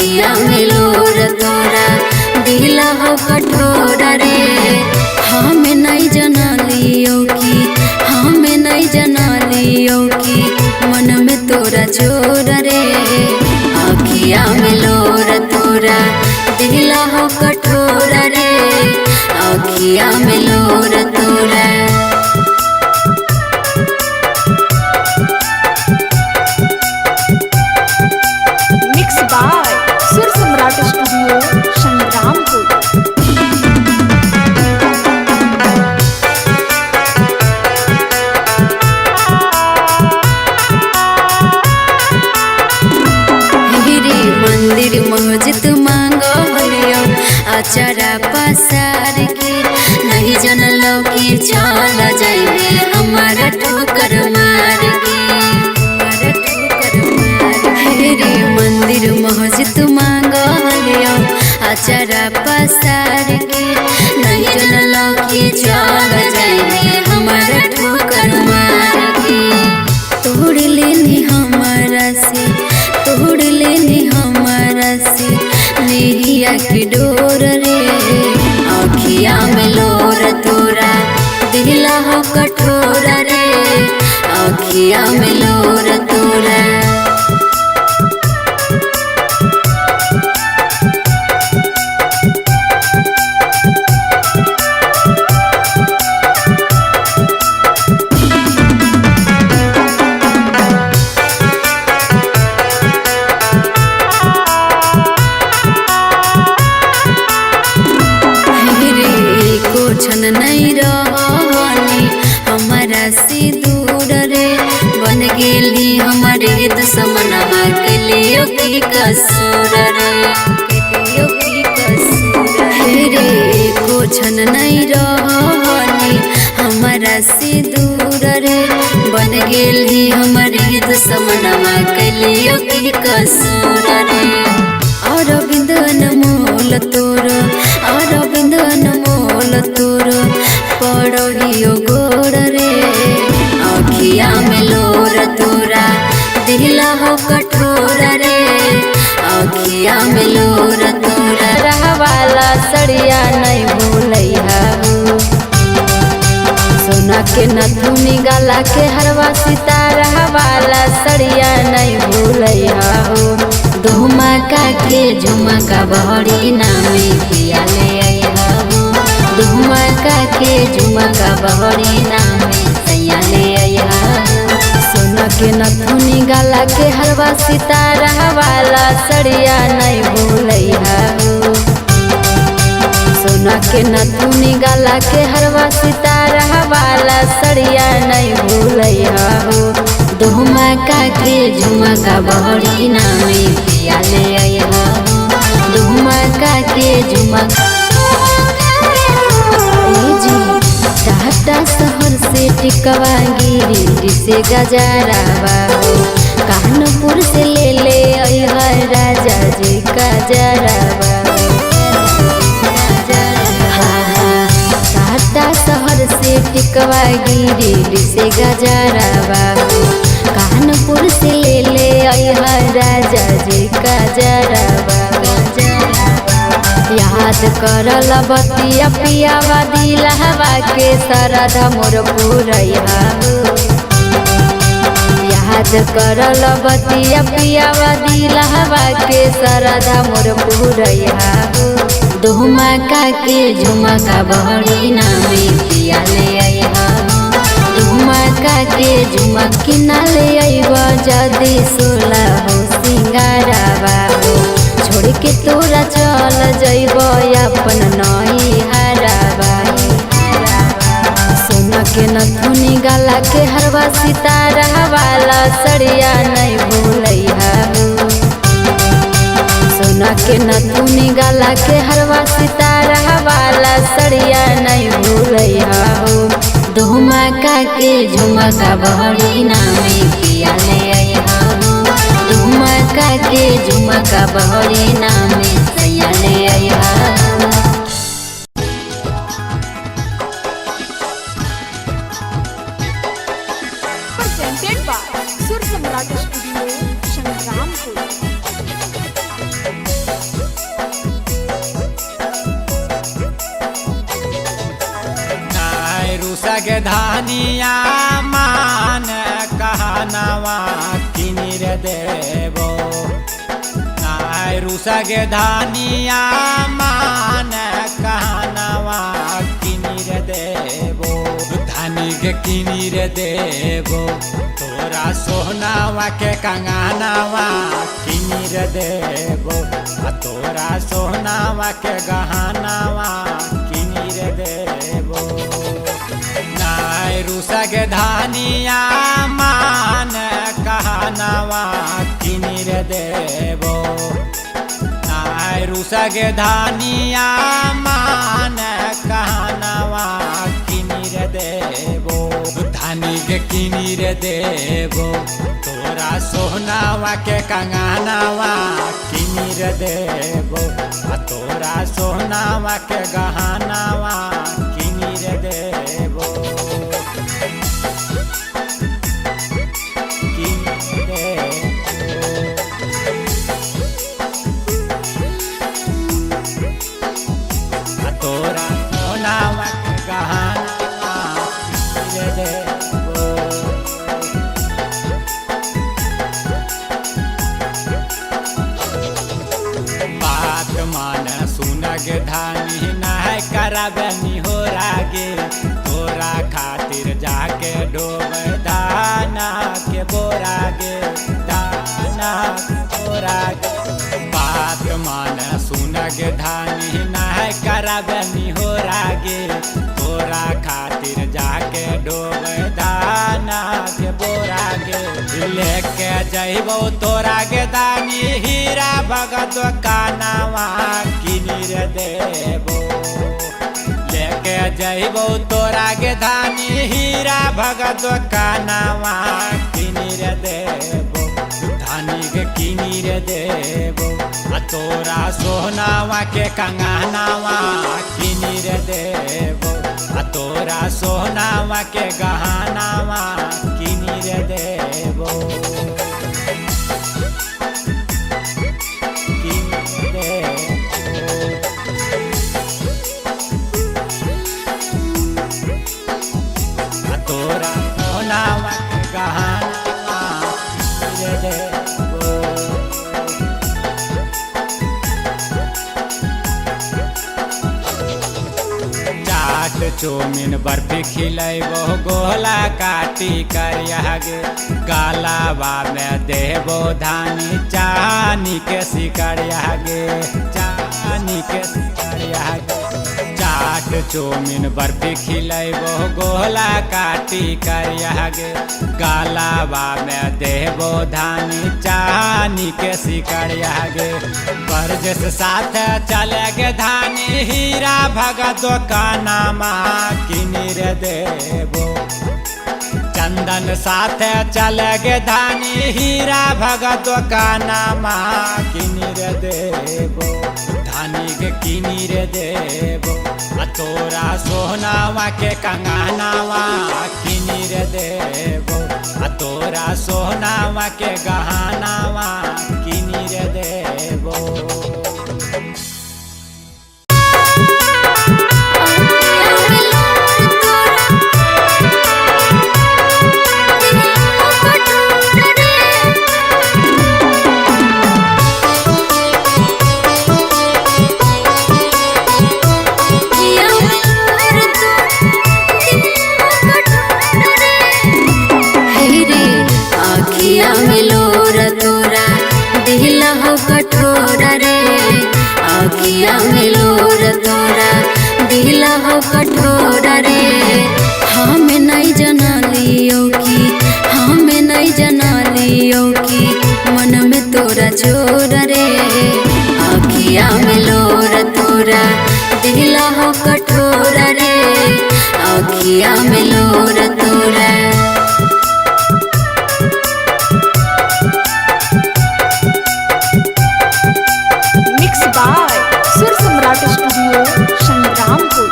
अखिया में लोर तोरा दिला हो कठोर रे। हमें नहीं जनलियो कि, हमें नहीं जनलियो कि मन में तोरा चोर रे। अखिया में लोर तोरा दिला हो कठोर रे। अखिया में लोर तोरा। Mix by Sur Samrat studio Sangrampur. रे मंदिर मस्जिद मांगो हलियो अचरा पसार के, नहीं जनलो कि चल जाइबे हमारा ठोकर मार के, हमारा ठोकर मार के। रे मंदिर मस्जिद मांगो हलियो अचरा पसार के, नहीं जनलो कि चल जाइबे हमारा ठोकर मार के। तोड़ लेनी हमारा से, तोड़ लेनी हमारा से नेहिया के डोर रे। अखिया में लोर तोरा दिला हो कठोर रे। अखिया में लोर तोरा। रे को क्षण नहीं रहनी हमारा से दूर रे, बन गेली हमारे दुश्मनवा के लिए की कसूर रे, के लिए की कसूर रे। को क्षण नहीं रहनी हमारा से दूर रे, बन गेली हमारे दुश्मनवा के लिए की कसूर रे। अरविंद अनमोल तोर, अरविंद अनमोल तोर पड़ियो गोर रे। अखिया में लोर तोरा दिला हो कठोर रे। अखिया में लोर तोरा। रहवाला सड़िया नहीं भूलैहा हो, सोना के नथुनी गला के हरवा सितारा वाला सड़िया नहीं भूलैहा हो। धुमका के झुमका बहरी नामे पिया ले अइहा हो। धुमका के झुमका बहरी नामे सैया ले अइहा हो। सोना के नथुनी गला के हरवा सितारा वाला सड़िया नहीं भूलैहा हो, सोना के नथुनी गला के हरवा सितारा वाला सड़िया नहीं भूलैहा हो। धुमका के झुमका बहरी नामे पिया ले अइहा हो। धुमका के झुमका। ए जी टाटा शहर से टिकवा गिरी से गजरावा हो, कानपुर से ले ले अइहा राजा जी का जरावा हो। हाँ हाँ टाटा शहर से टिकवा गिरी से गजरावा हो, कानपुर से ले ले अइहा राजा जी का जरावा हो। याद करल बतिया पियावा दिलहवा के सरधा मोर पुरैहा हो। याद करल बतिया पियावा दिलहवा के सरधा मोर पुरैहा हो। धुमका के झुमका बहरी नामे पिया ले अइहा हो। धुमका के झुमका किना ले अइबा जदी सोला हो सिंगारावा हो, छोड़ के तोरा चल जइब अपन नई हरावा। सोना के नथुनी गला के हरवा सितारा वाला सड़िया नहीं भूलैहा हो, सोना के नथुनी गला के हरवा सितारा वाला सड़िया नहीं भूलैहा हो। धुमका के झुमका बहरी नामे पिया ले अइहा हो। धुमका के झुमका बहरी नामे सैया ले अइहा हो। Presented by Sur Samrat studio Sangrampur. रुसग धानिया मान कहनावा किनी रे देबो। नाय रुसग धानिया मान कहनावा किनी रे देबो। धानी के किनी रे देबो तोरा सोहनावा के कंगनावा किनी रे देबो। आ तोरा सोहनावा के गहनावा किनी रे देबो। नाय रुसग धानिया मान कहनावा किनी रे देबो। नाय रुसग धानिया मान कहनावा किनी रे देबो। धानी के किनी रे देबो तोरा सोहनावा के कंगनावा किनी रे देबो। आ तोरा सोहनावा के गहनावा किनी रे देबो। किनी रे देबो। आ तोरा सोहनावा के गहनावा किनी रे देबो। बात मान सुनग धानी नाय करबनी हो रागे। तोरा खातिर जाके डोब दाना के बोरागे दाना के बोरागे। बात मान सुनग धानी नाय करबनी हो रागे। तोरा खातिर जाके डोब दाना के बोरागे। लेके जइबो तोरा के दानी हीरा भगत कानावा किनी रे देबो। लेके जइबो तोरा के धानी हीरा भगत कानावा किनी रे देबो। धानी के किनी रे देबो आ तोरा सोहनावा के कंगनावा किनी रे देबो। आ तोरा सोहनावा के गहनावा किनी रे देबो। किनी रे देबो। आ तोरा सोहनावा के गहनावा किनी रे देबो। चाट चौमिन बर्फी खिलैबो गोला काटी करियागे। गालावा में देबो धानी चानी के सिकरियागे चानी के सिकरियागे। चाट चौमिन बर्फी खिलैबो गोला काटी करियागे। गालावा में देबो धानी चानी के सिकरियागे। बरजस साथ चले गे धानी हीरा भगत कानामा किनी रे देबो। चंदन साथ चले गे धानी हीरा भगत कानामा किनी रे देबो। धानी के किनी रे देबो आ तोरा सोहनावा के कंगनावा किनी रे देबो। आ तोरा सोहनावा के गहनावा किनी रे देबो। आखिया में लोर तोरा दिल हो कठोर रे। आखिया में लोर तोरा दिल हो कठोर रे। हम नहीं जना लियो कि हम नहीं जना लियो कि मन में तोरा जोर रे। आखिया में लोर तोरा दिल हो कठोर रे। आखिया में लोर तोरा। Mix by Sur Samrat studio Sangrampur.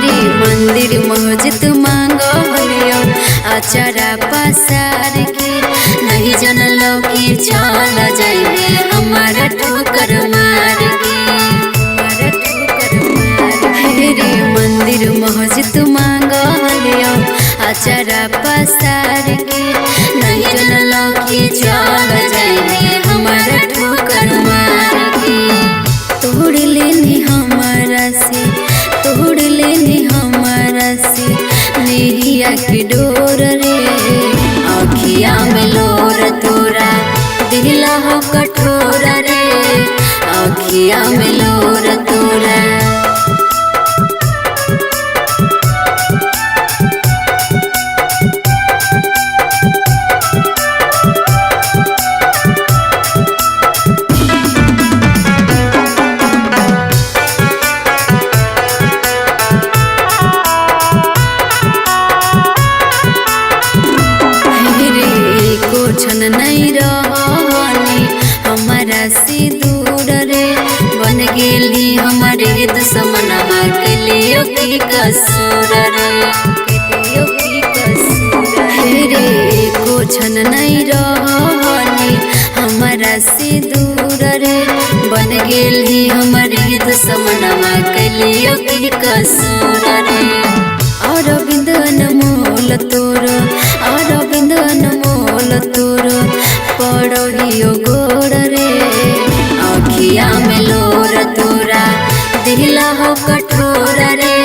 रे मंदिर मस्जिद मांगो हलियो अचरा पसार के नहीं जन आचरा पसार के नहीं जनलो की चल जाइबे हमारा ठोकर मार के। तोड़ लेनी हमारा से, तोड़ लेनी हमारा से नेहिया के डोर रे। अखिया में लोर तोरा दिला हो कठोर रे, अखिया में लोर तोरा। क्षण नहीं रहनी हमारा से दूर रे, बन गेली हमारे दुश्मनवा के लिए की कसूर रे, रे को क्षण नहीं रहनी हमारा से दूर रे, बन गेली हमारे दुश्मनवा के लिए की कसूर रे। अरविंद अनमोल तोर, अरविंद अनमोल तोर पड़ोहियो गोर रे। अखिया में लोर तोरा दिला हो कठोर रे,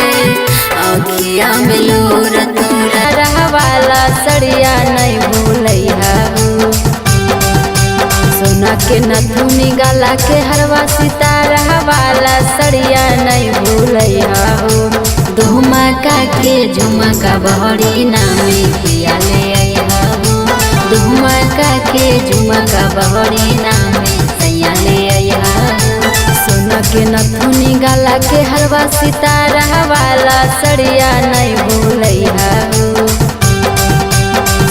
अखिया में लोर तोरा। रहवाला सड़िया नहीं भूलैहा हो, सोना के नथुनी गला के हरवा सितारा वाला सड़िया नहीं भूलैहा हो। धुमका के झुमका बहरी नामे पिया ले अइहा हो, धुमका के झुमका बहरी नामे सैया ले अइहा हो। सोना के नथुनी गला के हरवा सितारा वाला सड़िया नहीं भूलैहा हो,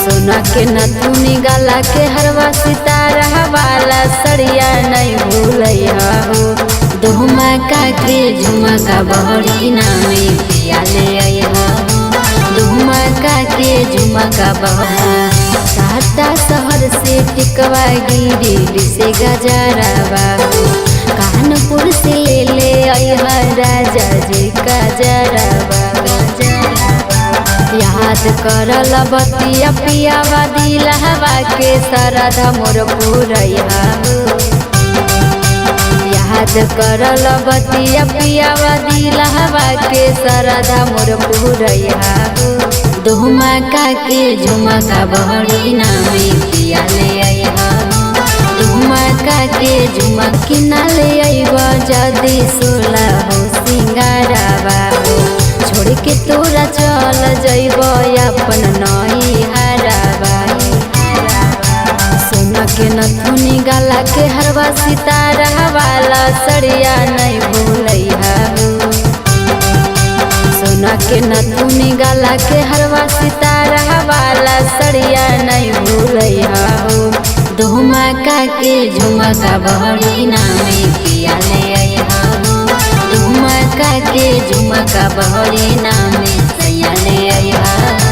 सोना के नथुनी गला के हरवा सितारा वाला सड़िया नहीं भूलैहा हो। धुमका के झुमका बहरी नामे पिया ले अइहा हो, धुमका के झुमका बहरी। टाटा शहर से टिकवा गिरी से गजरावा हो, कानपुर से ले ले अइहा राजा जी गजरावा। याद करल बतिया पियावा दिलहवा के सरधा मोर पुरैहा हो, याद करल बतिया पियावा दिलहवा के सरधा मोर पुरैहा हो। धुमका के झुमका बहरी नामे पिया ले अइहा हो, धुमका के झुमकी ना ले अइबा जदी सोला हो सिंगारावा हो, छोड़ के तोरा चल जइब अपन नई हरावा। सोना के नथुनी गला के हरवा सितारा वाला सड़िया नहीं भूलैहा हो, सोना के नथुनी गला के हरवा सितारा वाला सड़िया नहीं भूलैहा हो। धुमका के झुमका बहरी नामे पिया ले अइहा हो, धुमका के झुमका बहरी नामे सैया ले अइहा।